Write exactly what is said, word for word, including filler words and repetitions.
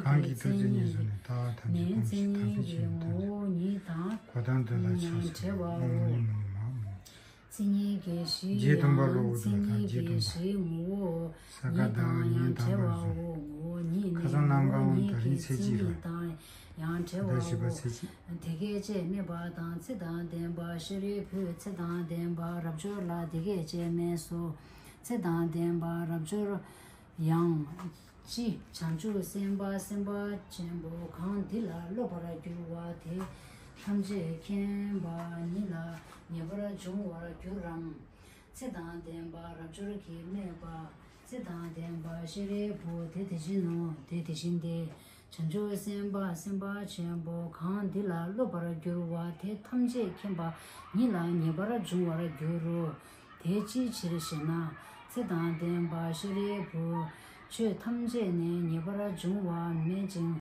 གང་གིས་ཐུགས་བརྩེ་ཉེར་བཟུང་ནས། ལྟ་བ་ཐམས་ཅད་སྤངས་ཤིང་ཐམས་ཅད་མཁྱེན་པའི་ཐུགས་རྗེ་ཆེ། གོ་ཏམ་དེ་ལ་ཕྱག་འཚལ་ལོ། ཨོཾ་མ་ཎི་མ་ཎི་མ་ཎི། མ་ཎི། མ་ཎི། རྗེ་སྟོན་པ་ལོ་དྲུག་དང་རྗེ་སྟོན་པ། ས་ག་ཟླ་བ་གཉིས་དང་པོར་བཟུང་། ཁ་སང་གནམ་གང་བ་དེ་རིང་ཚེས་གཅིག་ལ། ཟླ་བཞི་པ་ཚེས་གཅིག་དེ་སྐད་ཅེས་སྨྲས་པ་དང་། ཚེ་དང་ལྡན་པ་ཤཱ་རིའི་བུས་ཚེ་དང་ལྡན་པ་རབ་འབྱོར་ལ་འདི་སྐད་ཅེས་སྨྲས་སོ། ཚེ་དང་ལྡན་པ་རབ་འབྱོར། ཡང་ཅི་བྱང་ཆུབ་སེམས་དཔའ་སེམས་དཔའ་ཆེན་པོ་གང་འདི་ལ་སློབ་པར་འགྱུར་བ་དེ་ཐམས་ཅད་མཁྱེན་པ་ཉིད་ལ་ངེས་པར་འབྱུང་བར་འགྱུར་རམ། ཚེ་དང་ལྡན་པ་རབ་འབྱོར་གྱིས་སྨྲས་པ། ཚེ་དང་ལྡན་པ་ཤཱ་རིའི་བུ་དེ་དེ་བཞིན་ནོ། དེ་དེ་བཞིན་ཏེ། བྱང་ཆུབ་སེམས་དཔའ་སེམས་དཔའ་ཆེན་པོ་གང་འདི་ལ་སློབ་པར་འགྱུར་བ་དེ་ཐམས་ཅད་མཁྱེན་པ་ཉིད་ལ་ངེས་པར་འབྱུང་བར་འགྱུར་རོ། དེ་ཅིའི་ཕྱིར་ཞེ་ན། ཚེ་དང་ལྡན་པ་ཤཱ་རིའི་བུ། ཆོས་ཐམས་ཅད་ནི་ངེས་པར་འབྱུང་བ་མེད་ཅིང་།